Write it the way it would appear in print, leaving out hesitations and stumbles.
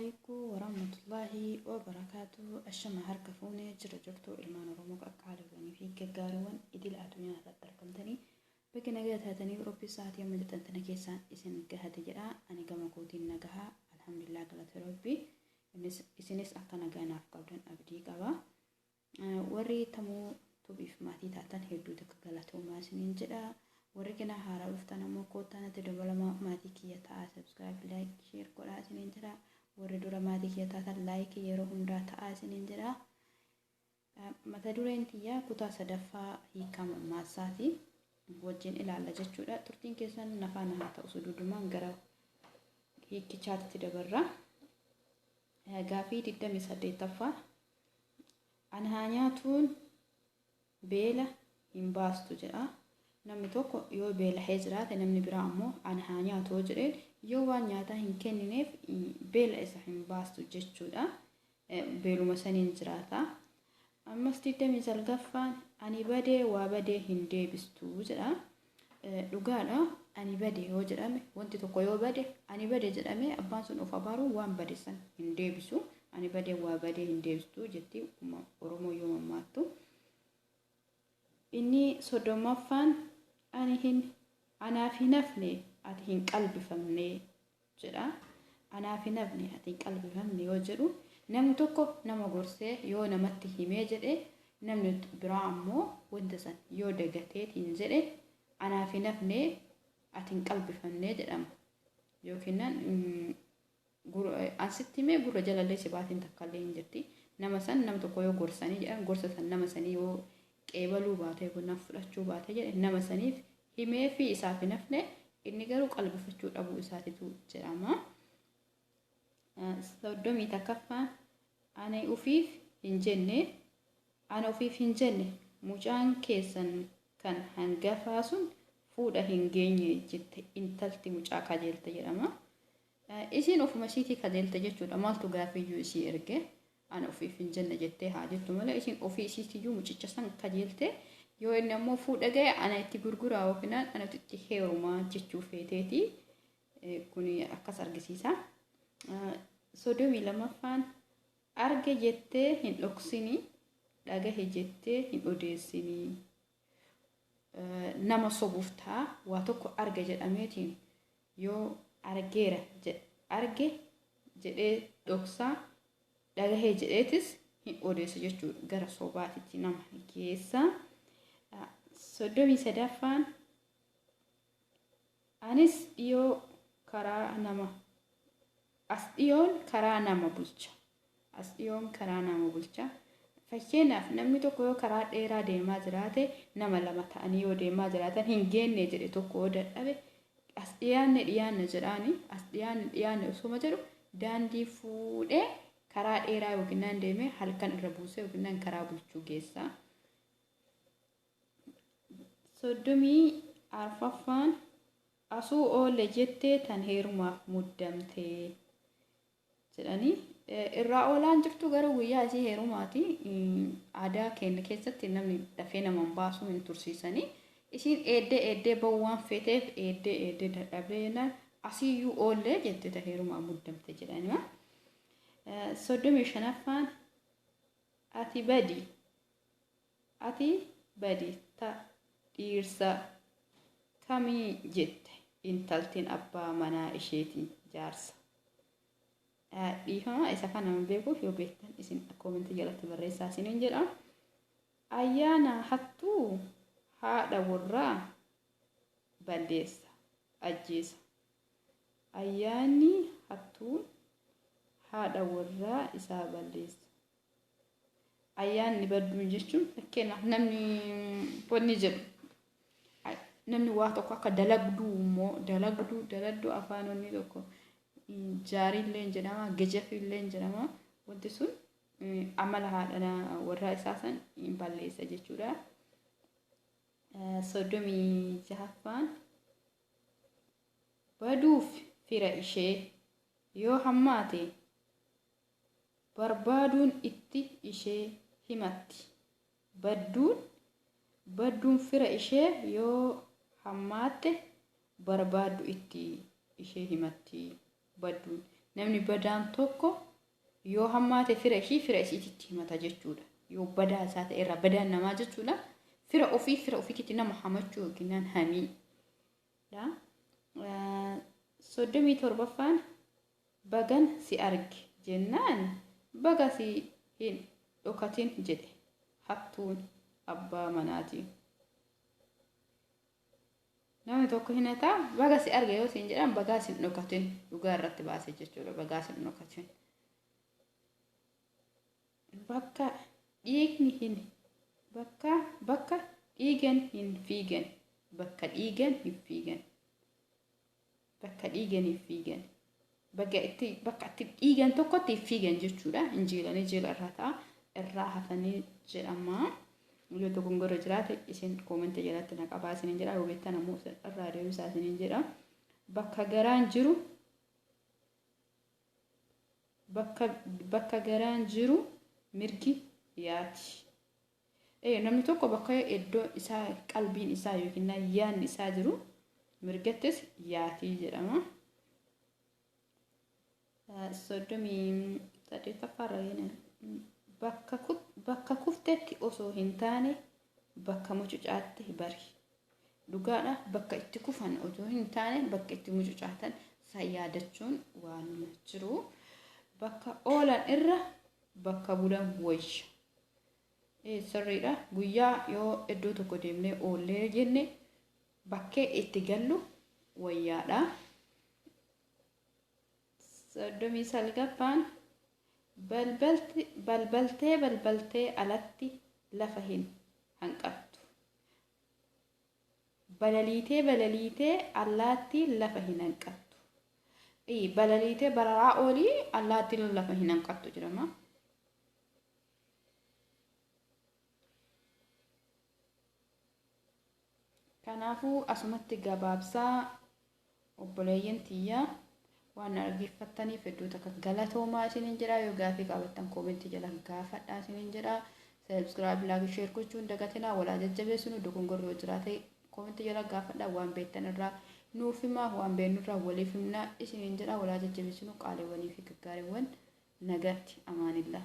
Alaikum warahmatullahi wabarakaatu. Ashama harka fuunee jira jirtu ilmaan Oromoo qaqqaaliiwwanii fi gaggaariiwwan idila addunyaa irratti argamtanii bakki nagaa taatanii Rabbi sa'aatii amma jirtan tana keessaan isin gahate jedha. Ani gama kootiin nagaha. Alhamdulillah galata Rabbi. Isinis akka nagaa naaf qabdan abdii qaba. Warri tamuu tubiif maatii taatan hedduu takka galatoomaa isiniin jedha. Warri ganaa haaraa dhuftan ammoo koottaa natti dabalamaa maatii kiyya ta'aa subscribe like share godhaa isiniin jedha. Warri dura maatii kiyya taatan like yeroo hundaa ta'aa isiniin jedha. Mata dureen tiyyaa kutaa sadaffaa hiikkaa mammaaksaati. Wajjin ilaalla jechuudha. Turtiin keessan na faana haa ta'u suduudumaan gara hiikkichaatti dabarra. Gaafii 28ffaa Ana haa nyaatuun beela hin baastu jedha. Namni tokko yoo beelahee jiraate namni biraa ammoo ana haa nyaatu yoo jedheen yoo waan nyaataa hin kennineef beela isa hin baastu jechuudha. Beeluma saniin jiraata. Ammas 29ffaan ani badee waa badee hin deebistu jedha. Dhugaadha ani bade yoo jedhame wanti tokko yoo bade ani bade jedhamee abbaan sun of abaaruun waan bade san hin deebisu. Ani badee waa badee hin deebistu jetti Oromoo yoo mammaattu. Inni 30ffaan ani hin anaaf hin hafne ati hin qalbifamne jedha. Anaaf hin hafne ati hin qalbifamne yoo jedhu namni tokko nama gorsee yoo namatti himee jedhe namni biraa ammoo wanta san yoo dagateetiin jedhe anaaf hin hafne ati hin qalbifamne jedhama. Yookiin an sitti himee gurra jalallee si baatiin takkallee hin jirti. Nama san nama tokko yoo gorsanii jedhan gorsa san nama sanii yoo qeebaluu baate yookiin fudhachuu baate jedhe nama saniif himee fi isaaf hin hafne inni garuu qalbifachuu dhabuu isaatitu jedhama. 31ffaan ani ufiif hin jenne ana ufiif hin jenne mucaan keessan kan hangafaa sun fuudha hin geenye jette intalti mucaa kajeelte jedhama. Isiin ofuma isiitii kajeelte jechuudha. Maaltu gaafiyyuu isii erge? Ana ofiif hin jenne jettee haa jettu malee isiin ofii isiitiyyuu mucicha san kajeelte yoo inni ammoo fuudha ga'e ana itti gurguraa yookiin anatu itti heerumaa jechuu feeteeti. Kun akkas argisiisa. 32ffaan arge jettee hin dhoksini dhagahe jettee hin odeessini. Nama sobuuf ta'a waa tokko arge jedhameetiin yoo argeera arge jedhee dhoksaa dhagahee jedheetis hin odeessu jechuudha gara sobaatitti nama geessa. 33ffaan anis dhiyoo karaa nama as dhiyoon karaa nama bulcha. As dhiyoon karaa nama bulcha. Fakkeenyaaf namni tokko yoo karaa dheeraa deemaa jiraate nama lama ta'anii yoo deemaa jiraatan hin geenne jedhe tokko yoo dadhabe as dhiyaanne dhiyaanne jedhaani as dhiyaanne dhiyaanne osuma jedhu daandii fuudhee karaa dheeraa yookiin deemee halkan irra buusee yookiin karaa bulchuu geessa. 34ffaan asuu oolle jettee tan heerumaaf muddamte jedhanii irraa oolaan jirtu garuu guyyaa isii heerumaati aadaa keenya keessatti namni dafee nama hin baasuu hin tursiisanii isiin eeddee eeddee ba'uu waan feeteef eeddee eeddee dadhabdee jennaan asiiyyuu oollee jette ta heerumaa muddamte jedhanii. 35ffaan ati badi ati badi ta dhiirsa kamii jette intaltiin abbaa manaa isheetiin jaarsa. Dhiifama isa kana hin beekuuf yoo beektan isin koomentii jalatti barreessaa isiniin jedha. Ayyaana hattuu haadha warraa balleessa ajjeesa. Ayyaanni hattuun haadha warraa isaa balleessa. Ayyaanni badduun jechuun fakkeenyaaf namni wanni jedhu namni waa tokko akka dalagduu immoo dalagduu daladduu afaanonni tokko jaariillee jedhama gejefillee jedhama wanti sun amala haadha warraa isaa san hin balleessa jechuudha. 36ffaan baduuf fira ishee yoo hammaate barbaaduun itti ishee himatti. Badduun badduun fira ishee yoo hammaatte barbaaddu itti ishee himatti. Badduun Namni badaan tokko yoo hammaate fira ishii fira ishiititti himata jechuudha. Yoo badaa isaa ta'e irraa badaan namaa jechuudha. Fira ofii fira ofiititti nama hamachuu yookiin hamii. 37ffaan bagan si arge jennaan baga si hin dhokatin jedhe hattuun abbaa manaatiin. Namni tokko hin hataa baga si arge yoo siin jedhan bagaa si hin dhokatin dhugaa irratti baase jechuudha, bagaa si hin dhokatin. Bakka dhiigni hin bakka bakka dhiigan hin fiigan, bakka dhiigan hin fiigan, bakka dhiigan hin fiigan, bakka itti dhiigan tokkotti hin fiigan jechuudha. Injiilanii jiila irraa ta'a irraa hafanii jedhama. Yoo dogongora jiraate isin koomentii jalatti na qabaa isinin jedha. Yoo beektan ammoo irraa deebisaa isinin jedha. Bakka garaan jiru bakka garaan jiru mirgi yaati. Namni tokko bakka iddoo isaa qalbiin isaa yookiin yaadni isaa jiru mirgattis yaatii jedhama. 38ffaarra bakka kuftetti osoo hin taane bakka mucucaatti bari. Dhugaadha, bakka itti kufan osoo hin taane bakka itti mucucaatan san yaadachuun waanuma jiru. Bakka oolan irra bakka bulan wayya. Sirriidha. Guyyaa yoo iddoo tokko deemnee oollee jenne bakkee itti gallu wayyaadha. 39ffaan balbaltee balbaltee alatti lafa hin hanqattu. Balaliitee balaliitee allaattiin lafa hin hanqattu. Balaliitee bararaa oolii allaattiin lafa hin hanqattu jedhama. Kanaafuu asumatti gabaabsaa, obboleeyyan tiyyaa, waan na dhaggeeffattaniif hedduu takka galatoomaa isiniin jedha. Yoo gaafii qabaattan koomentii jala gaafadhaa isiniin jedha. Subscribe, like, share gochuun dagatinaa. Walaa jajjabeessinu. Dogongorri yoo jiraate koomentii jala gaafadhaa, waan beektan irraa nuuf himaa, waan beeknu irraa waliif himnaa isiniin jedha. Walaa jajjabeessinu, qaaliiwwanii fi gaggaariiwwan. Nagaatti, amaanillaa.